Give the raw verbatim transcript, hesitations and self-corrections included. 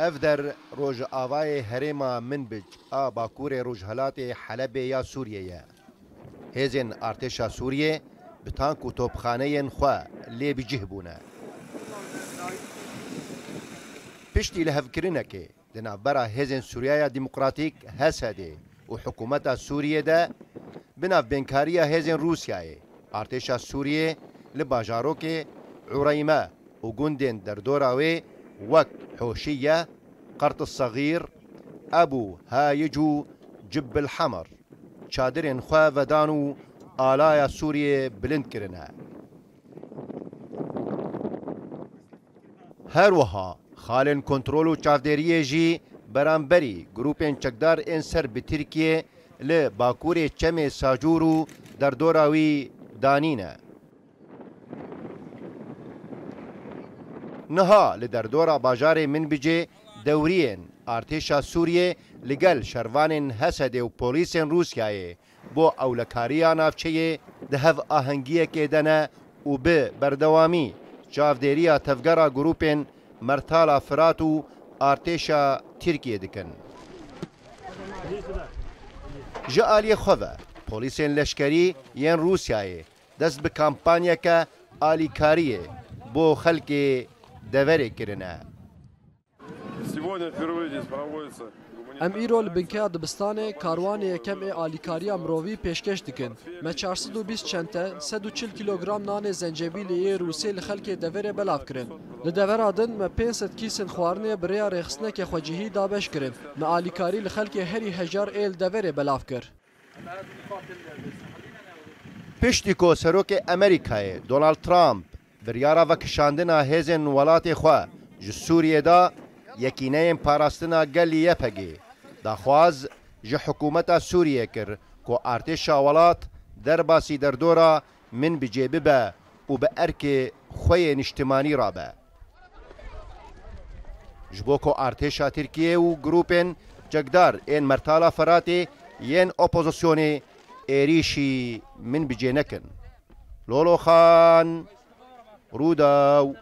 Ev der rojavayê herêma Minbic a bakurê rojhilatê Helebê ya Sûriyê ye. Hêzên artêşa Sûriyê bi tank û topxaneyên xwe lê bi cih bûne. Piştî lihevkirinekê di navbera Hêzên Sûriyaya Demokratîk, H S D, û hikûmeta Sûriyê de, bi navbênkariya hêzên Rûsyayê, artêşa Sûriyê li bajarokê Ureyme û gundên derdora wê wek Hoşiye, Qert Sexîr, Ebû Hayic û Cibil Hemir çadirên xwe vedan û alaya Sûriyê bilind kirine. Her wiha xalên kontrol û çavdêriyê jî beramberî grûpên çekdar ên ser bi Tirkiyê li bakurê çemê Sacûr û derdora wî danîne. Niha li derdora bajarê Minbicê dewriyên artêşa Sûriyê li gel şervanên H S D û polîsên Rûsyayê bo ewlekariya navçeyê di hev ahengiyekê de ne û bi berdewamî çavdêriya tevgera grûpên Mertala Firat û artêşa Tirkiyê dikin. Ji aliyê xwe ve, polîsên leşkerî yên Rûsyayê dest bi kampanyeke alîkariyê bo xelkê deverê kirine. Сегодня впервые здесь проводится гуманитарная Em îro li binkeya dibistanê karwanê yekem ê alîkariya mirovî pêşkêş dikin. Me çar sed û bîst çente, sed û çil kîlogram nanê zencebîlê yê Rûsê li xelkê deverê belav kirin. Li devera din me pênc sed kîsên xwarinê bi rêya rêxistineke xwecihî dabeş kirin. Me alîkarî li xelkê herî hejar ê li deverê belav kir. Piştî ku Serokê Amerîkayê Donald Trump biryara vekişandina hêzên welatê xwe ji Sûriyê da, Yekîneyên Parastina Gel Y P G daxwaz ji hikûmeta Sûriyê kir ku artêşa welat derbasî derdora Minbicê bibe û bi erkê xwe yê niştimanî rabe. Ji bo ku artêşa Tirkiyê û grûpên çekdar ên Mertala Firatê yên opozisyonê êrîşî Minbicê nekin. Lolo Xan, Rûdaw.